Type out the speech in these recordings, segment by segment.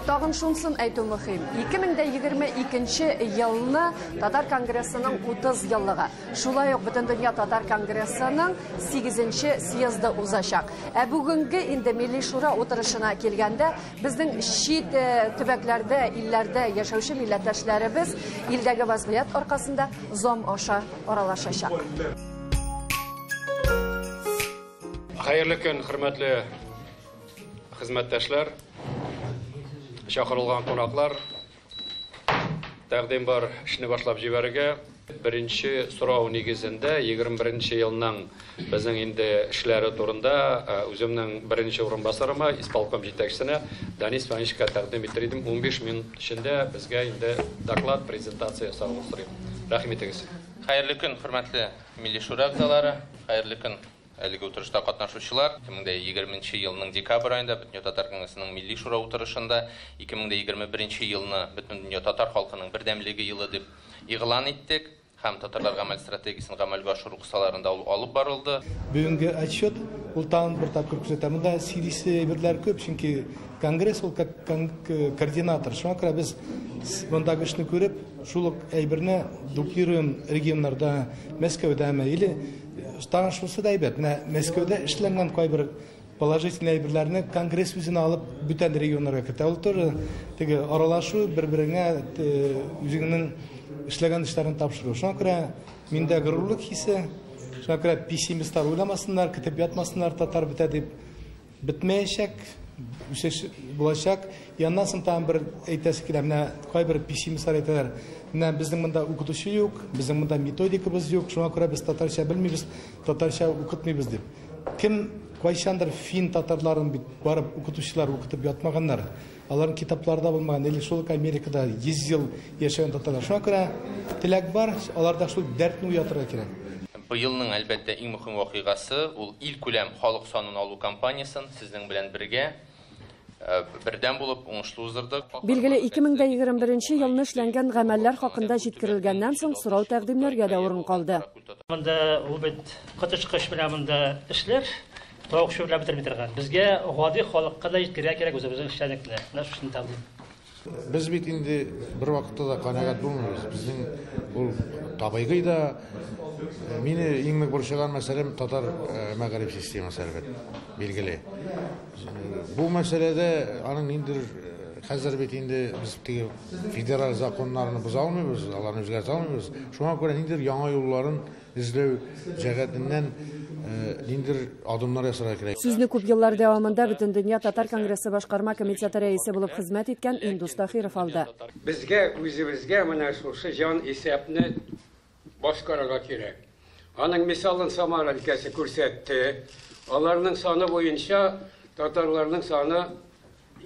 Тагын шунысын әйтү мөһим. 2022 елны Татар конгрессының 30 еллыгы. Шулай ук Бөтендөнья Татар конгрессының 8 съезды узачак. Ә бүгенге инде Милли Шура утырышына килгәндә, безнең чит төбәкләрдә, илләрдә яшәүче милләттәшләребез илдәге вазгыять аркасында Zoom аша аралашачак. Хәерле көн, хөрмәтле хезмәттәшләр, чакырылган кунаклар. Тәкъдим бар эшне башлап җибәрергә. Беренче сорау нигезендә 21 елның безнең инде эшләре турында үземнең беренче урынбасарыма, исполком җитәкчесенә Данис Ивановичка тәкъдим итер идем. 15 минут эчендә безгә инде доклад, презентация ясавын сорыйм. Рәхим итегез. Хәерле көн, хөрмәтле Милли Шура әгъзалары, хәерле көн, әлеге утырышта катнашучылар. 2020 елның декабрь аенда Бөтендөнья татар конгрессының Милли Шура утырышында 2021 елны Бөтендөнья татар халкының бердәмлеге елы дип игълан иттек һәм татарлар гамәл стратегиясен гамәлгә ашыру кысаларында ул алып барылды. Бүгенге отчет ул тагын бер тапкыр күрсәтә. Монда сөйлисе әйберләр күп, чөнки конгресс ул как координатор. Шуңа күрә без мондагы эшне күреп, шул ук әйберне дублируем регионнарда, Мәскәүдәме или тагын шунысы да әйбәт. Менә Мәскәүдә эшләнгән кайбер положительный әйберләрне конгресс үзенә алып бүтән регионнарга кертә. Ул тоже теге аралашу, бер-береңә үзеңнең эшләгән эшләрен тапшыру. Шуңа күрә миндә горурлык хисе, шуңа күрә пессимистлар уйламасыннар, көтеп ятмасыннар, татар бетә дип. Бетмәячәк, үсеш булачак. Яннан соң тагын бер әйтәсе килә, менә кайбер пессимистлар әйтәләр, менә безнең монда укытучы юк, безнең монда методикабыз юк, шуңа күрә без татарча белмибез, татарча укытмыйбыз дип. Кем кайчандыр фин татарларын бит барып укытучылар укытып ятмаганнар, аларның китаплары да булмаган, или шул ук Америкада 100 ел яшәгән татарлар. Шуңа күрә теләк бар, аларда шул дәртне уятырга кирәк. Быелның, әлбәттә, иң мөһим вакыйгасы ул илкүләм халык санын алу кампаниясын сезнең белән бергә бердәм булып уңышлы уздырдык. Билгеле, 2021 елны эшләнгән гамәлләр хакында җиткерелгәннән соң сорау тәкъдимнәргә дә урын калды. Монда ул бит коточкыч менә монда эшләр, тавык чүпләп бетерми торган. Безгә гади халыкка да җиткерергә кирәк үзебезнең эшчәнлекне. Менә шушыны тәкъдим. Без бит инде бер вакытта да канәгать булмыйбыз. Безнең ул табигый да, мине иң нык борчыган мәсьәләм татар мәгариф системасы, әлбәттә, билгеле. Бу мәсьәләдә аның ниндидер хәзер бит инде без теге федераль законнарны боза алмыйбыз, аларны үзгәртә алмыйбыз. Шуңа күрә ниндидер яңа юлларын эзләү җәһәтеннән ниндидер адымнар ясарга кирәк. Сүзне күп еллар дәвамында Бөтендөнья татар конгрессы башкарма комитеты рәисе булып хезмәт иткән Индус Тахиров алды. Безгә үзебезгә менә шушы җан исәпне башкарырга кирәк. Аның мисалын Самара өлкәсе күрсәтте. Аларның саны буенча татарларның саны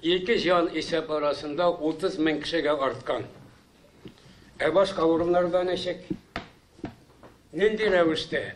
ике җан исәп арасында 30 мең кешегә арткан. Ә башка урыннарда ничек? Нинди рәвештә?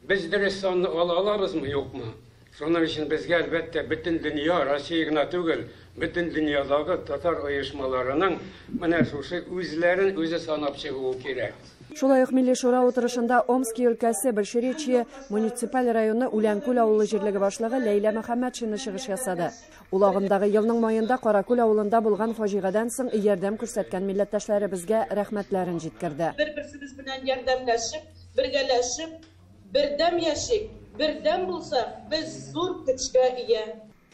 Без дөрес санны ала алабызмы, юкмы? Шуның өчен безгә әлбәттә бөтен дөнья, Россия гына түгел, бөтен дөньядагы татар оешмаларының менә шушы үзләрен үзе санап чыгуы кирәк. Шулай ук Милли Шура утырышында Омски өлкәсе Большеречье муниципаль районы Үләнкүл авылы җирлеге башлыгы Ләйлә Мөхәммәтшина чыгыш ясады. Ул агымдагы елның маенда Каракүл авылында булган фаҗигадән соң ярдәм күрсәткән милләттәшләребезгә рәхмәтләрен җиткерде. Бер-берсебез белән ярдәмләшеп, бергәләшеп, бердәм яшик, бердәм булсак, без зур көчкә ия.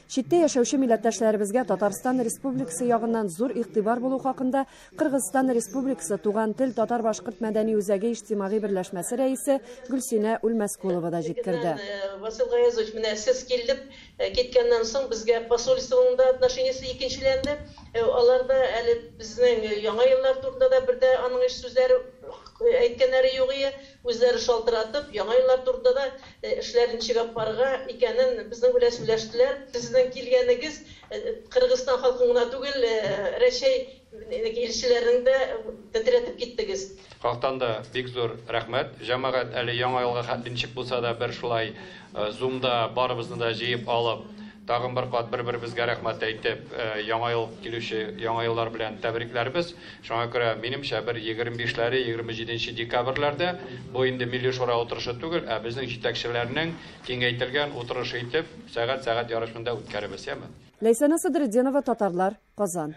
Читтә яшәүче милләттәшләребезгә Татарстан Республикасы ягыннан зур игътибар булу хакында Кыргызстан Республикасы Туган тел татар-башкорт мәдәни үзәге иҗтимагый берләшмәсе рәисе Гөлсинә Үлмәскулова да җиткерде. Васил Гаязович, менә сез килеп киткәннән соң безгә посольствоның да отношениесе икенчеләнде. Алар да әле безнең яңа еллар турында да бер дә аның эш сүзләре әйткәннәре юк иде. Үзләре шалтыратып, яңа еллар турында да эшләрен ничек алып барырга икәнен безнең белән сөйләштеләр. Сезнең килгәнегез Кыргызстан халкын гына түгел, Рәчәй илчеләрен дә тетрәтеп киттегез. Халыктан да бик зур рәхмәт. Җәмәгать әле яңа елга хәтле ничек булса да бер шулай Zoom-да барыбызны да җыеп алып, тагын бер кат бер-беребезгә рәхмәт әйтеп, яңа ел килүче яңа еллар белән тәбрикләрбез. Шуңа күрә минемчә бер 25-ләре, 27 декабрьләрдә бу инде Милли Шура утырышы түгел, ә безнең җитәкчеләрнең киңәйтелгән утырышы итеп, сәгать-сәгать ярышында үткәребез, яме? Ләйсәнә Садретдинова, Татарлар, Казан.